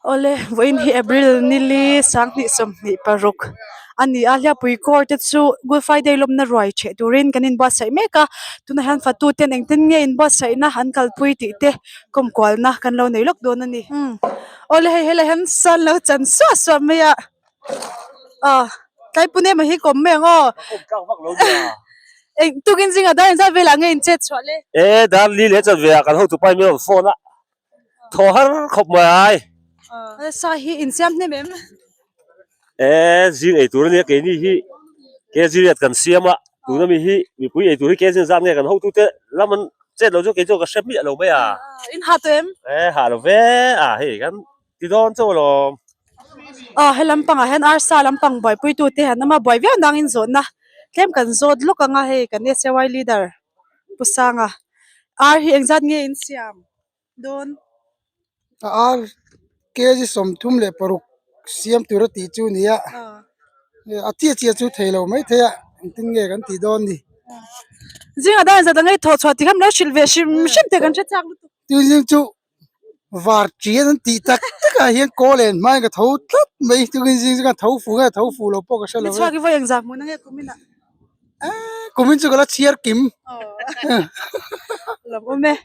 Awle vawiin hi April nili 2026 a ni a hliapui kawr te chu Good Friday lawmna ruai theh turin kan inbuatsaih mek a tunah hian fatu ten engtin nge inbuatsaihna an kalpui tih te kawmkualna kan lo nei lawk dawn a ni awle hei helai hian sun lo chan suah suah mai a ah tlai pune mai hi kawm mai ang aw eng tukin zingah dar engzat velah nge in chet chhuah le. E dar li leh chan velah kan hotu pai min rawn phone a. Thaw har khawp mai ai. Sa hi insiam hnem em? E zing ei tur ania keini hi kg riat kan siam a tuna mi hi mipui ei tur hi kg zat nge kan hotute lam an chet lo chu kei chuan ka hre miah lo mai a. In ha tawh em? E ha lo ve a hei kan ti dawn chauh alawm. Aw he lampangah hian arsa lampang buaipuitute han awm a buai viau nangin zawhna tlem kan zawt lawk ang a hei kan SAY leader Pu Sanga ar hi engzat nge in siam dawn? A ar kg 36 siam tur a tih chu a ni a, a chiah chiah chu thei lo mai thei a engtin nge kan tih dawn ni. Zingah dan zat ang ei thawh chhuah tih kha min lo hrilh ve hrim hrim teh kan hre chak lutuk. Tuzing chu Var ṭian an tih tak tak ah hian kawl en hmain ka tho tlat mai tukin zing chu ka tho fu nge tho fu lo pawh ka hre lo e. Chhuak i vawi engzah hmuh na nge kumin ah? Eee kumin chu ka la chhiar kim. Lawm awm e.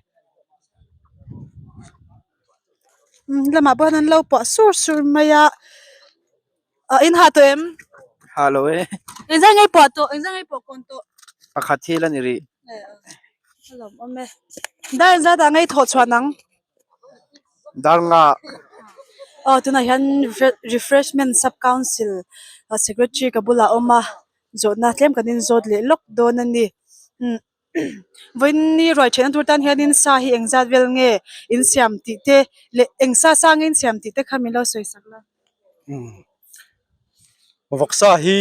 Lamah pawh hian an lo puah sur sur mai a. Ah in ha tawh em? Ha lo e. Engzah nge i puah tawh? Engzah nge i puah kawn tawh? Pakhat thil a ni rih. A lawm awm e. Dar engzat ah nge i thawh chhuah nang? Dar nga. Aw tunah hian refreshment sub council secretary ka bulah a awm a zawhna tlem kan inzawt leh lawk dawn a ni. Vawiin ruai theihna tur tan hianin sa hi engzat vel nge in siam tih te leh eng sa sa nge in siam tih te kha min lo sawi sak la. Vawksa hi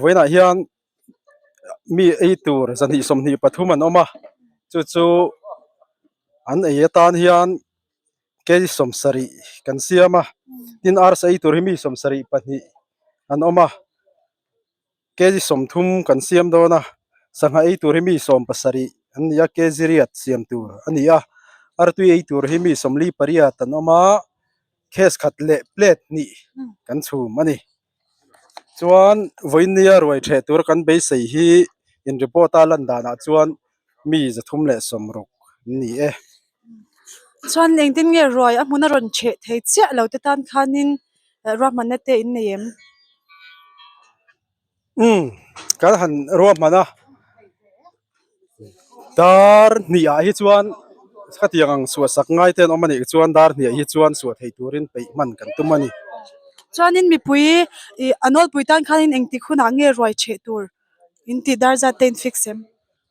vawiinah hian mi ei tur 223 an awm a, chu chu an ei atan hian kg 70 kan siam a, tin arsa ei tur hi mi 72 an awm a. Kg 30 kan siam dawn a, sangha ei tur hi mi 70 an ni a, kg riat siam tur a ni a, artui ei tur hi mi 48 an awm a, case khat leh plate hnih kan chhum a ni. Chuan vawinia ruai theh tur kan beisei hi in report a lan danah chuan mi 360 an ni e. Chuan engtin nge ruai a hmun a rawn theh thei chiah lo te tan khanin ruahmanna te in nei em? Umm kan han ruahman a dar hnih ah hi chuan khatiang ang suah sak ngai te an awm a nih chuan dar hnih ah hi chuan suah thei turin peih hman kan tum a ni. Chuanin mipui ih a nawlpui tan khanin engtik hunah nge ruai theh tur in tih dar zat te in fix em?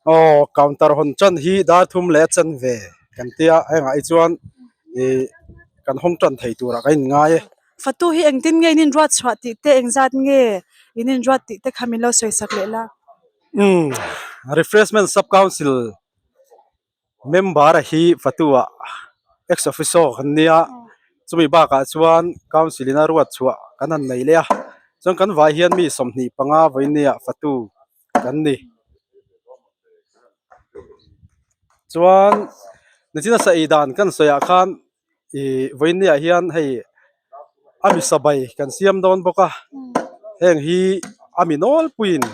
Aw counter hawn tan hi dar thum leh a chan ve kan tia hengah hi chuan ih kan hawng tan thei turah kan inngai e. Fatu hi engtin nge in inruat chhuah tih te engzat nge in inruat tih te kha min lo sawi sak leh la. Umm refreshment sub council member a hi fatu ah ex officio kan nia chumi bakah chuan council in a ruat chhuah kan han nei leh a chuan kan vai hian mi 25 vawinia fatu kan ni. Chuan nichina sa ei dan kan sawiah khan ih vawinia hian hei a mi sabai kan siam dawn bawk a heng hi a mi nawlpuiin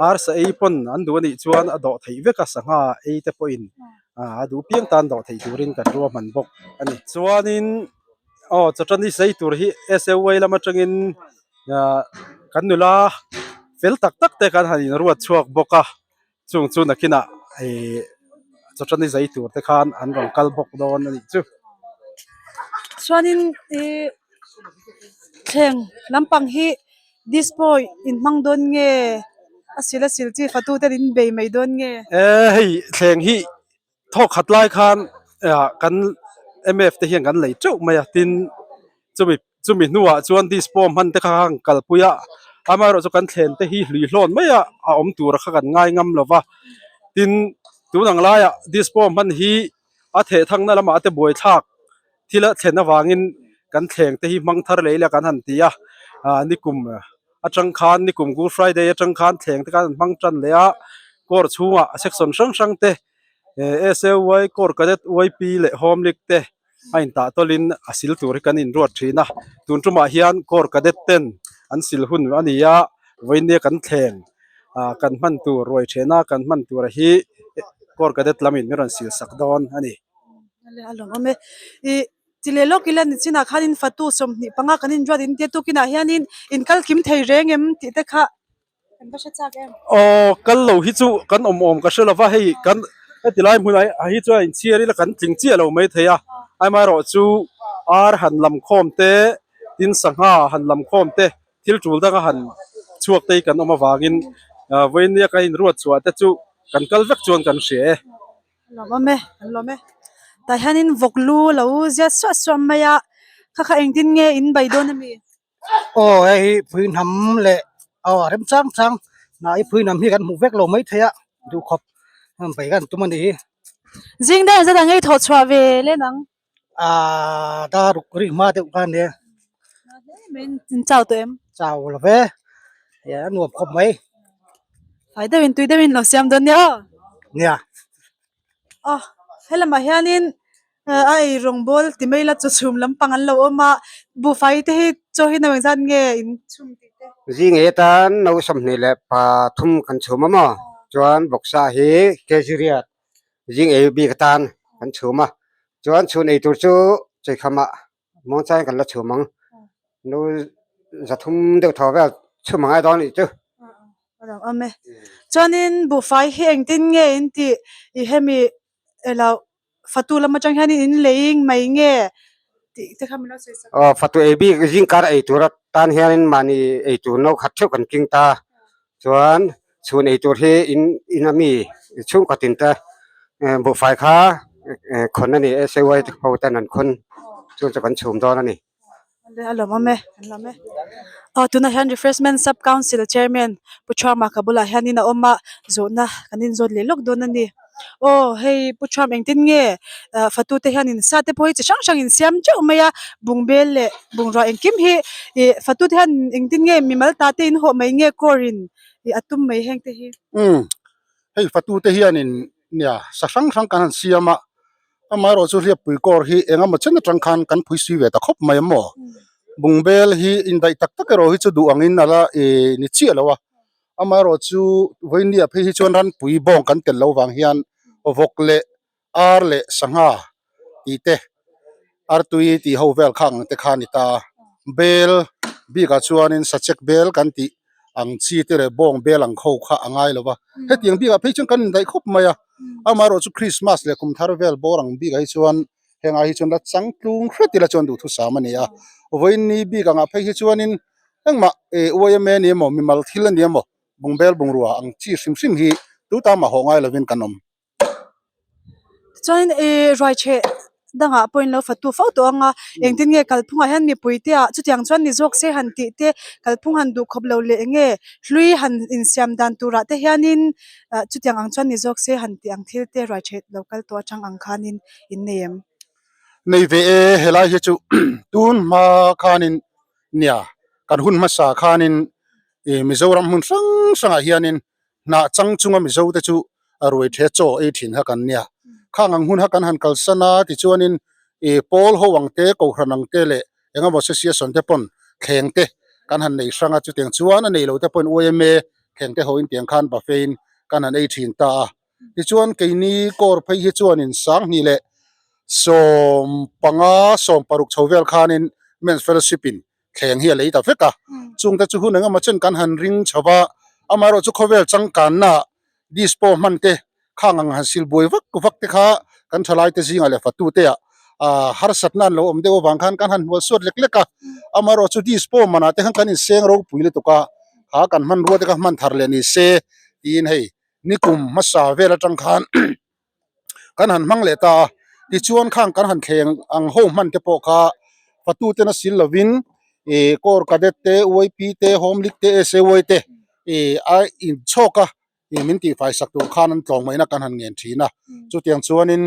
arsa ei pawn an duh anih chuan a dawh theih vek a sangha ei te pawhin a duh piang tan dawh theih turin kan ruahman bawk a ni. Chuanin aw chawṭani sei tur hi SAY lam atangin ah kan nula fel tak tak te kan han inruat chhuak bawk a chung chu nakinah ih chawṭani zai tur te khan an rawn kal bawk dawn a nih chu. Chuanin ih thleng lampang hi dispo in hmang dawn nge a sil a sil chi fatu ten in bei mai dawn nge? E hei thleng hi thawk khat lai khan ah kan mf te hian kan lei teuh mai a tin chumi chumi hnuah chuan dispo hman te kha khan kalpui a amaherawh chu kan thlen te hi hlui hlawn mai a a awm tur kha kan ngai ngam lo va tin tun ang laiah dispo hman hi a theh thangna lamah te buai thlak thil a thlen avangin kan thleng te hi hmang thar leh ila kan han ti a ah nikum atang khan nikum good friday atang khan thleng te khan an hmang tan leh a court chhungah section hrang hrang te eh S A Y court cadet Y P leh home league te. a intah tawlhin a sil tur hi kan inruat thin a tun tumah hian corps cadet ten an sil hun a ni a vawinia kan thleng ah kan hman tur ruai thehna kan hman tur hi corps cadet lamin min rawn sil sak dawn a ni. A lawmawm e ih ti leh lawk ila nichinah khanin fatu 25 kan inruat in tia tukinah hianin in kal kim thei reng em tih te kha Kan va hre chak em? Aw, kal lo hi chu kan awm awm ka hre lo va, hei kan heti lai hmunah hi chuan inchhiar ila kan tling chiah lo mai thei a, amaherawh chu ar han lam khawm te, tin sangha han lam khawm te, thil tul danga han chhuak te hi kan awm avangin vawinia kan inruat chhuah te chu kan kal vek chuan kan hria e. An lawm awm e, an lawm e. Tah hianin vawk lu lo ziat suah suah mai a, kha kha engtin nge in bei dawn ami? Aw hei hi phui hnam leh aw a rem chang chang hnah hi phui hnam hi kan hmuh vek lo mai thei a duh khawp bai kan tum a nih hi. Zing deuh zet ang ei thawh chhuah ve len ang. Aaa dar ruk ri hma deuh kha ania. In chau tawh em? Chau lo ve a nuam khawp mai. Fai deuhin tui deuhin lo siam dawn nia aw. Nia. Aw helamah hianin a ei rawngbawl ti mai ila chaw chhum lampang an lo awm a buhfai te hi chaw hi no engzat nge in chhum tih te. Zing ei atan no 23 kan chhum a maw chuan bawksa hi kg riat zing ei bik atan kan chhum a chuan chhun ei tur chu chawikhamah muangchangin kan la chhum ang no 300 deuh thaw vel chhum a ngai dawn anih chu. A lo awm e. Chuanin buhfai hi engtin nge in tih i hemi elo fatu lam atang hianin in lei mai nge tih te kha min lo sawi sak. Aw fatu ei bik zingkar ei tur atan hianin mahni ei tur no khat theuh kan king ta. Chuan chhun ei tur hi in in ami chhungkhat in te buhfai kha khawn a ni SAY ho ten an khawn chu chu kan chhum dawn a ni. A lawm awm e, an lawm e. Aw tunah hian Refreshment Sub Council Chairman Pu Thuama ka bulah hianin a awm a, zawhna kan inzawt leh lawk dawn a ni. Aw hei Pu Thuam engtin nge fatu te hianin sa te pawh hi chi hrang hrang in siam teuh mai a, bungbel leh bungrua engkim hi ih fatu te hian engtin nge mimal ta te in hawh mai nge kawr in ih a tum mai heng te hi. Umm hei fatu te hianin nia sa hrang hrang kan han siam a, amaherawhchu hliappui kawr hi eng emaw chen atang khan kan phui sui ve ta khawp mai a maw? Bungbel hi indaih tak tak erawh hi chu duh angin ala ih ni chiah lo a. Amaherawhchu vawinia phei hi chuan ranpui bawng kan tel lo vang hian vawk leh ar leh sangha tih te artui tih ho vel kha ang te kha a ni ta a. Bel bikah chuanin sachek bel kan tih ang chi te leh bawng bel ang ho kha a ngai lo va. Hetiang bikah phei chuan kan indaih khawp mai a. Amaherawhchu Krismas leh kum thar vel bawr ang bikah hi chuan hengah hi chuan la changtlung hret ila chuan duhthusam a ni a. Vawiin bik angah phei hi chuanin Engmah YMA ni emaw, mimal thil a ni emaw, bungbel bungrua ang chi hrim hrim hi tu ta mah hawh ngai lovin kan awm. Tichuanin ruaicheh dangah pawhin lo fatu fo tawh ang a, engtin nge kalphungah hian mipui te ah chutiang chuan ni zawk se han tih te, kalphung han duh khawp lo leh enge hlui han insiam dan turah te hianin chutiang ang chuan ni zawk se han tih ang thil te ruaicheh lo kal tawh atang ang khanin in nei em? Nei ve e, helai hi chu tun hma khanin Nia, kan hun hmasa khanin ih Mizoram hmun hrang hrangah hianin hnah chang chunga Mizo te chu a ruai the chaw ei thin kha kan nia. Khang ang hun kha kan han kalsan a tichuanin ih pawl ho ang te, kohhran ang te leh eng emaw association te pawn thleng te kan han nei hrang a, chutiang chuan a nei lo te pawhin YMA thleng te hoin tiang khan buffet in kan han ei thin ta a. Tichuan keini kawr phei hi chuanin 2015, 16 chho vel khanin Men's Fellowship in thleng hi a lei ta vek a. Chungte chu hun engemaw chen kan han ring chho va, amaherawh chu khawvel changkanna dispo hman te khang ang han sil buai vak vak te kha kan thalaite zingah leh fatute ah harsatna an lo awm deuh avang khan kan han hnual suat lek lek a. Amaherawh chu dispo manah te khan kan inseng ropui lutuk a, kha kan hmanrua te kha hman thar leh ni se tiin hei nikum hmasa vel atang khan kan han hmang leh ta a tichuan khang kan han thleng ang ho hman te pawh kha fatu ten a sil lovin ih corps cadet te YP te home league te SAY te ih a inchhawk a ih min tihfai sak tur khan an tlawng maina kan han ngen thin a chutiang chuanin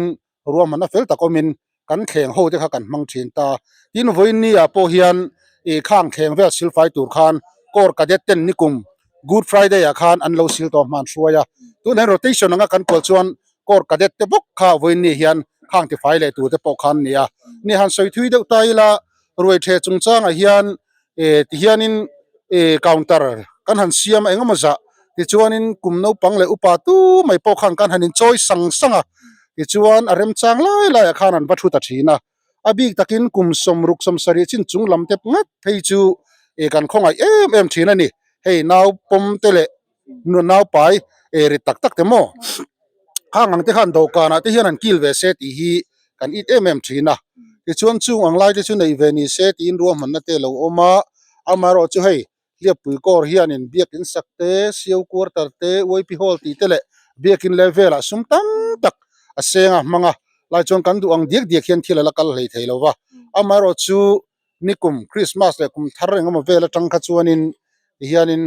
ruahmanna fel tak awmin kan thleng ho te kha kan hmang thin ta. Tin, vawiin ah pawh hian ih khang thleng vel silfai tur khan Corps Cadet ten nikum Good Friday ah khan an lo sil tawh hman hruai a. Tunah hian rotation anga kan kual chuan Corps Cadet te bawk kha vawiin hian khang tifai leh tur te pawh kha an ni a. Ni han sawi thui deuh ta ila ruaitheh chungchangah hian eh tihianin eh counter kan han siam a engemaw zah tichuanin kum naupang leh upa tu mai pawh khan kan han inchawi sang sang a tichuan a remchang lai laiah khan an va thu ta thin a a bik takin kum sawmruk sawmsarih chin chung lam te ngat phei chu eh kan khawngaih em em thin a ni hei nau pawm te leh nau pai eh rit tak tak te maw khang ang te khan dawhkanah te hian an kil ve se tih hi kan it em em thin a tichuan chung ang lai te chu nei ve ni se tiin ruahmanna te a lo awm a amaherawh chu hei hliappui kawr hianin biakin sak te sio quarter te yp hall tih te leh biakin level ah sum tam tak a seng a hmang a lai chuan kan duh ang diak diak hian thil a la kal hlei thei lo va amaherawh chu nikum Christmas leh kum thar engemaw vel atang kha chuanin tihianin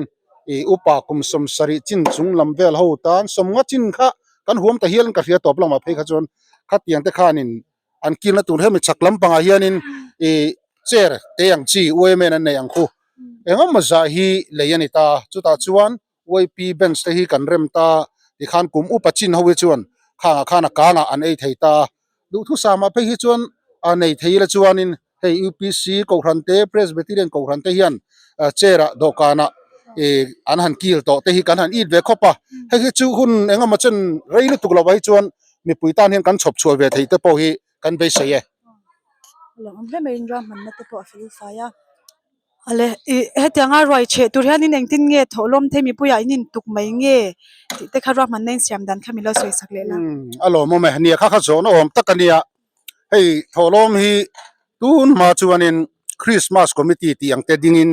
ih upa kum sawmsarih chin chung lam vel ho tan sawmnga chin kha kan huam ta hial in ka hria tawp lamah phei kha chuan khatiang te khanin an kilna tur hemi chhak lampangah hianin ih chair te ang chi uamen an nei ang khu engemaw zah hi lei a ni ta chutah chuan yp bench te hi kan rem ta tikhan kum upa chin ho hi chuan khangah khan a kangah an ei thei ta duhthusam ah phei hi chuan a nei thei ila chuanin hei upc kohhran te presbyterian kohhran te hian chair ah dawhkan ah ih an han kil tawh te hi kan han it ve khawp a hei hi chu hun eng emaw chen rei lutuk lo ah hi chuan mipui tan hian kan chhawp chhuah ve theih te pawh hi kan beisei e. Ale ih hetianga ruai chheh tur hianin engtin nge thawhlawm te mipuiah in intuk mai nge tih te kha ruahmanna in siam dan kha min lo sawi sak leh la. A lawmawm e, nia kha kha zawhna awm tak a nia, hei thawhlawm hi tun hma chuanin Christmas committee tih ang te dingin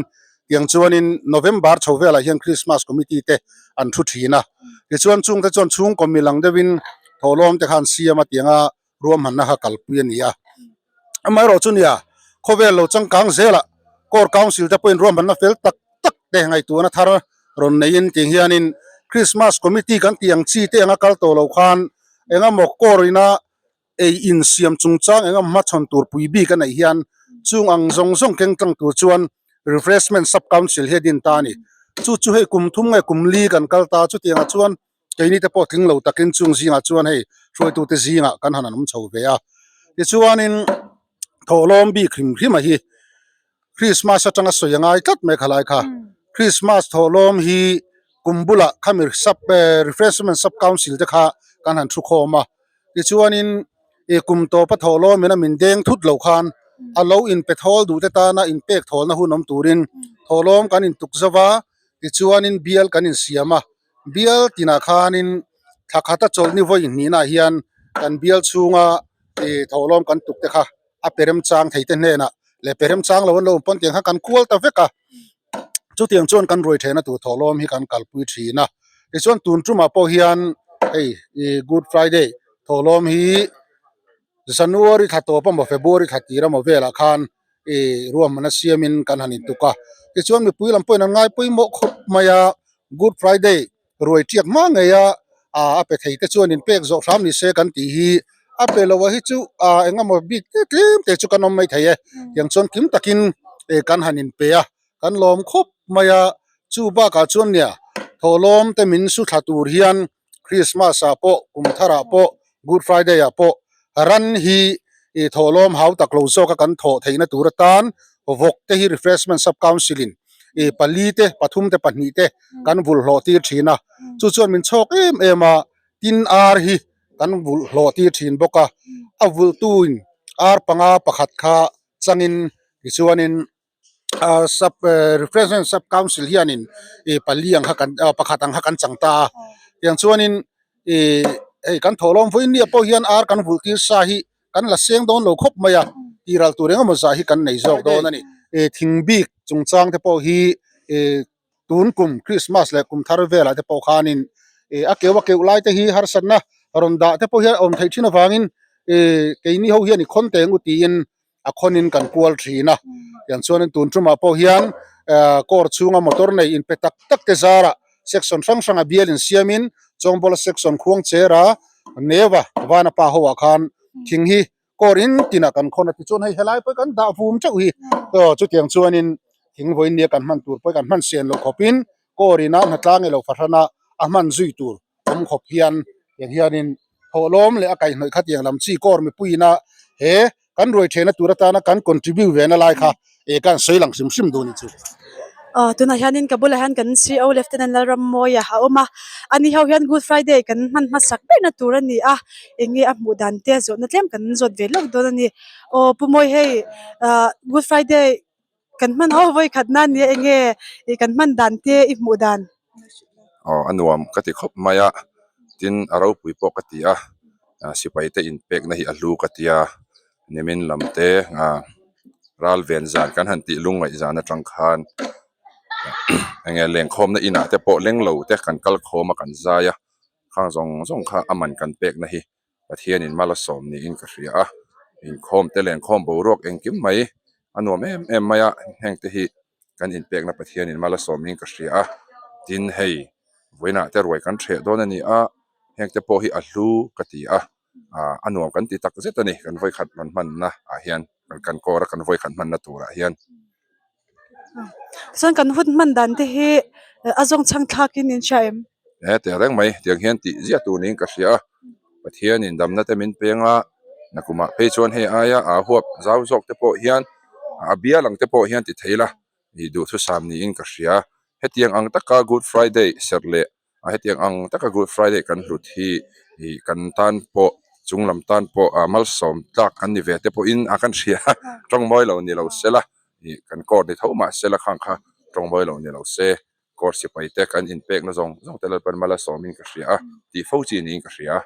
tiang chuanin November chho velah hian Christmas committee te an thu thin a, tichuan chungte chuan chhungkaw milang deuhin thawhlawm te kha an siam a tianga ruahmanna kha kalpui a ni a. Amaherawh chu nia, khawvel lo changkang zelah Core Council te pawhin ruahmanna fel tak tak te ngaihtuahna thar rawn neiin tih hianin Christmas Committee kan tih ang chi te anga kal tawh lo khan engemaw Core ina ei insiam chungchang engemaw hmachhawn tur pui bik a neih hian chung ang zawng zawng keng tlang tur chuan Refreshment Sub Council hi a din ta a ni. Chu chu hei kum thum nge kum li kan kal ta chutiangah chuan Keini te pawh tling lo takin chung zingah chuan hei hruaitute zingah kan han an awm chho ve a. Tichuanin thawhlawm bik hrim hrim a hi Christmas atanga sawi a ngai tlat mai khalai kha. Christmas thawhlawm hi kum bulah khami sub refreshment sub council te kha kan han thu khawm a. Tichuanin ih kum tawpa thawhlawm in a min deng thut lo khan a lo inpe thawl duh te tana inpek thawlna hun awm turin thawhlawm kan intuk zo va tichuanin bial kan insiam a. Bial tinah khanin thla khata chawlhni vawi hnihnaah hian kan bial chhunga ih thawhlawm kan tuk te kha a pe remchang thei te hnenah leh pe remchang lo an lo awm pawn tiang kha kan kual ta vek a, chutiang chuan kan ruai thehna tur thawhlawm hi kan kalpui thin a, tichuan tun tumah pawh hian hei ih good friday thawhlawm hi January thla tawp emaw February thla tir emaw velah khan ih ruahmanna siamin kan han intuk a, tichuan mipui lam pawhin an ngai pawimawh khawp mai a, Good Friday ruai tiak hma ngei a ah a pe thei te chuan inpek zawh hram ni se kan tih hi a pe lo a hi chu ah eng emaw bik te tlem te chu kan awm mai thei e, tiang chuan kim takin ih kan han inpe a, kan lawm khawp mai a, chu bakah chuan nia thawhlawm te min su thla tur hian Christmas ah pawh kum thar ah pawh Good Friday ah pawh ran hi ih thawhlawm hau tak lo zawk a kan thawh theihna tur atan vawk te hi Refreshment Sub Council in ih pali te pathum te pahnih te kan vulh hlawh tir thin a chu chuan min chhawk em em a tin ar hi kan vulh hlawh tir thin bawk a a vulh tu in ar panga pakhat kha changin tichuanin. ah sub refreshment sub council hianin ih pali ang kha kan ah pakhat ang kha kan chang ta a tiang chuanin ih hei kan thawhlawm vawiin ni ah pawh hian ar kan vulh tir sa hi kan la seng dawn lo khawp mai a tih ral tur engemaw zah hi kan nei zawk dawn a ni ih thing bik chungchang te pawh hi ih tun kum Christmas leh kum thar velah te pawh khanin ih a keu a keuh lai te hi harsatna rawn dah te pawh hian a awm theih thin avangin ih keini ho hian i khawn teng u tiin a khawnin kan kual thin a tiang chuanin tun tumah pawh hian ehh car chhunga motor nei inpe tak tak te zarah section hrang hranga bial insiamin Chawngbawla section khuang chera Neva Vanapa ho ah khan thing hi car in tinah kan khawn a tichuan hei helai pawh hi kan dah vum teuh hi aw chutiang chuanin thing vawiin nia kan hman tur pawh hi kan hman sen loh khawpin car ina hnatlang ilo fahrana a hman zui tur awm khawp hian tiang hianin. Thawhlawm leh a kaihhnawih kha tiang lam chi kawr mipuiina he kan ruai thehna tur atana kan contribute ve na lai kha eh ka han sawi lang hrim hrim duh ni chu. Aw tunah hianin ka bulah hian kan CO Lieutenant Lalrammawia a awm a, ani ho hian Good Friday kan hman hmasak berna tur a ni a, eng nge a hmuh dan te zawhna tlem kan zawt ve lawk dawn a ni. Aw Pu Mawi hei ah Good Friday Kan hman ho vawi khat na nia enge ih kan hman dan te i hmuh dan. Aw a nuam ka ti khawp mai a, tin a ropui pawh ka ti a, sipai te inpekna hi a hlu ka ti a, nimin lam te ah ral ven zan kan han tih lungngaih zan atang khan enge lengkhawmna inah te pawh leng lo te kan kal khawm a kan zai a, khang zawng zawng kha a man kan pekna hi Pathianin mal a sawm niin ka hria a, inkhawm te leh inkhawm boruak engkim mai a nuam em em mai a, heng te hi kan inpekna Pathianin mal a sawm niin ka hria a, tin hei vawiinah te ruai kan hreh dawn a ni a, heng te pawh hi a hlu ka ti a, ah a nuam kan ti tak zet a ni kan vawikhat rawn hmanna ah hian kan kawr a kan vawikhat hmanna turah hian. Chuan kan hun hman dan te hi a zawng chhang thlak in in hria em? He teh reng mai tiang hian tih ziah tur niin ka hria a, Pathianin damna te min peng a, nakumah phei chuan hei aia aa huap zau zawk te pawh hian a bial ang te pawh hian ti thei la ih duhthusam niin ka hria. Hetiang ang taka Good Friday serh leh a hetiang ang taka Good Friday kan hlut hi ih kan tan pawh chung lam tan pawh ah malsawm tlak kan ni ve te pawhin a kan hria tawng mawi lo ni lo se la ih kan court ni tho mah se la khang kha tawng mawi lo ni lo se court sipai te kan inpekna zawng zawng te Lalpan malsawmin ka hria a tih fo chi niin ka hria.